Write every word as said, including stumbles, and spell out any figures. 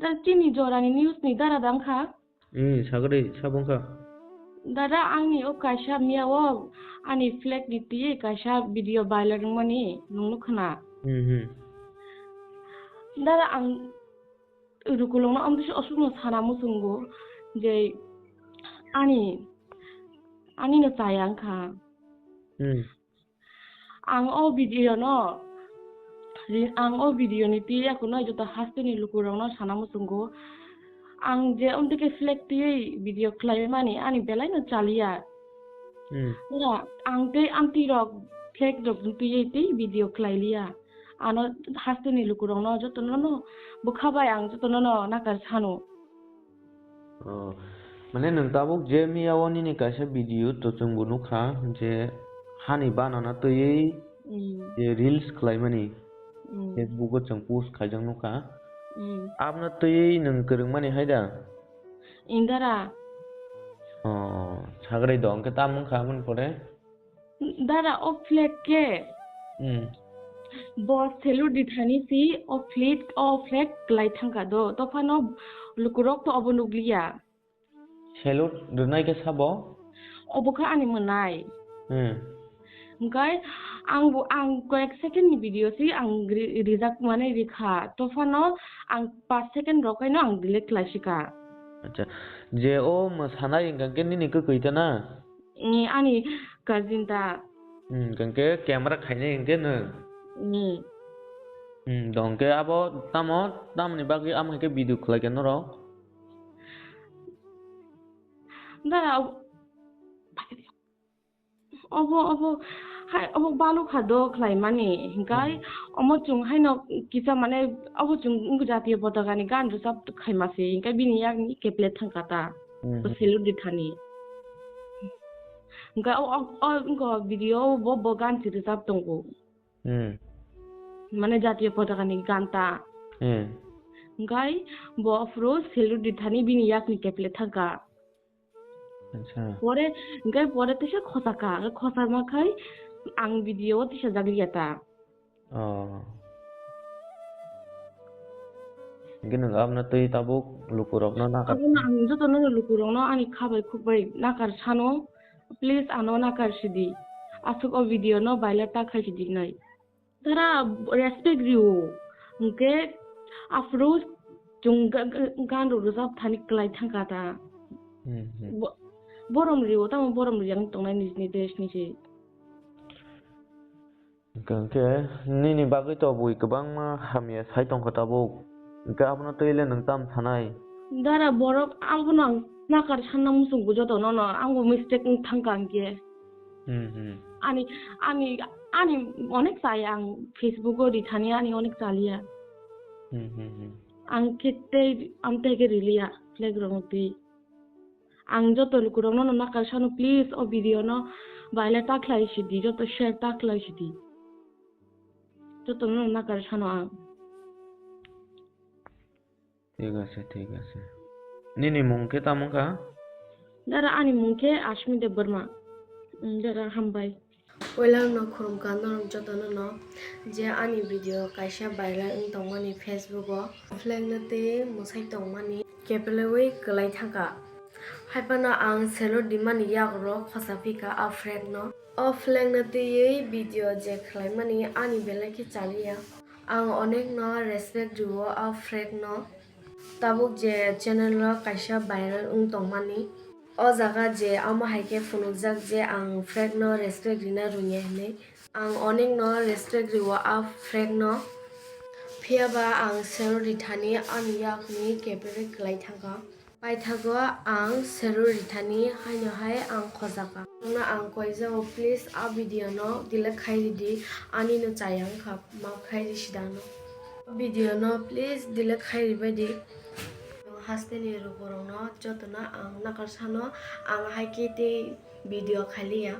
Da chini jorani news ni dara dang kha. Hmm, sagri sabong kha. Dada, angni o kaisa miya o ani flag ni twi kaisa video viral wngmani nung nukha na. Hmm, hmm. Dada, ang rukulung no amtwi aswk no sana muchungo je ani, ani no chaya wngkha. Hmm. Ang o video no, ri-, ang o video ni twi yakunoi joto hasteni lukurokno sana muchungo. Ang je amtwi khe flag twiwi video khlai mani ani belai no chaliya. Hmm. Ora, ang tei amtwi rok flag rok twiwi tei video khlai liya. Ano hasteni lukurokno jotono no bwkha bai ang jotono no nakar sano. Oh, mane nwng tabuk je miya o nini kaisa video to chwngbo nukha je hani banana twiwi Mm. je reels khlaimani Mm. Facebook o chwng post khaijak nukha. Mm. Abno twiwi nwng kwrwngmani hai da? Indara. Oh, sagri do hwnkhe tamo wngkha aboni pore? Dara o flag khe Hmm. Bo salute di thani si o flag, o flag klai thangka do. Tophano lukurok to obo nukliya. Salute rwnai khe sabo? Obo khe ani mwnai. Hmm. Hwnkhe ang bo, ang koyek second ni video si ang ri-, rijak mane rikha. Tophano ang pas second rok khaino ang delete khlai sika. Acha. Je o mwsanai hwnkhe nini kwkwi ta na? Ni ani cousin ta. Hmm, hwnkhe camera khainai hwnkhe nwng? Ni. Hmm, do hwnkhe abo tamo, tamoni bagwi amo hai khe video khlai khe norok? Dara, ob-, obo, obo, hai, obo balu kha do khlai mani, hwnkhe Hmm. omo chwng haino kisa mane obo chwng wngkha jatiyo potaka ni gan rwchap khaima se, hwnkhe bini yakni keple thangkha ta. Hmm, hmm. Salute di thani. Hwnkhe o, o, o, wngkha video o bo, bo gan si rwchap tongo. Hmm. Mane jatiyo potaka ni gan ta. Hmm. Hwnkhe bo aphuru salute di thani bini yakni keple thangkha. Acha. Pore, hwnkhe pore teisa khosaka, khosama khai ang video o teisa jagliya ta. Oh. Hwnkhe nwng abno twi tabuk lukurokno nakar. Abono ang jotono lukurokno ani khabai khukbai nakar sano, please ano nakar sidi. Aswk o video no viral ta khai sidi nai. Tara respect rio. Hwnkhe aphuru chwng ga-, ga-, gan rok rwchap thani klai thangkha ta. Hmm, hmm. Bo-, borom rio, tamo borom rio ang tongnai nijni dress ni se. Hwnkhe nini bagwi to bui kwbangma hamya sai tongkha tabuk. Hwnkhe abono twi le nwng tam sanai? Dara borok abono ang nakar sanna muchungo jotono no, ang bo mistake wng thangkha hwnkhe. Hmm, hmm. Ani, ani, ani onek chaya ang Facebook o rithani ani onek chaliya. Hmm, hmm, hmm. Ang khe tei, ang tei khe riliya flag rok twi. Ang joto lukurokno no nakar sano, please o video no baile ta khlai sidi, joto share ta khlai sidi. Jotono no nakar sano ang. Thik ase, thik ase. Nini mung khe tamo wngkha? Dara ani mung khe Ashmi Debbarma. Mm, dara hambai. Puila no khulumkha norok jotono no je ani video kaisa viral wng tongmani Facebook o flag no twi mwsai tongmani kepelewi kwlai thangkha. Haiphano ang salute dimani yago khosa phika a flag no. O flag no twiwi video je khlaimani ani belai khe chaliya. Ang onek no respect rio a flag no. Tabuk je channel o kaisa viral wng tongmani, o jaga je omo hai khe phunukjak je ang flag no respect rina rwngya hinwi. Ang onek no respect rio a flag no, phiya ba ang salute rithani ani yakni kepele kwlai thangkha. Paithago ang salute rithani haino hai ang khojakha. Nokno ang koijago, please a video no delete khai ridi, ani no chaya wngkha, maaf khai risi dano. Video no please delete khai ribai di. Hasteni lukurokno jotono ang nakar sano, ang hai khe tei video khailiya.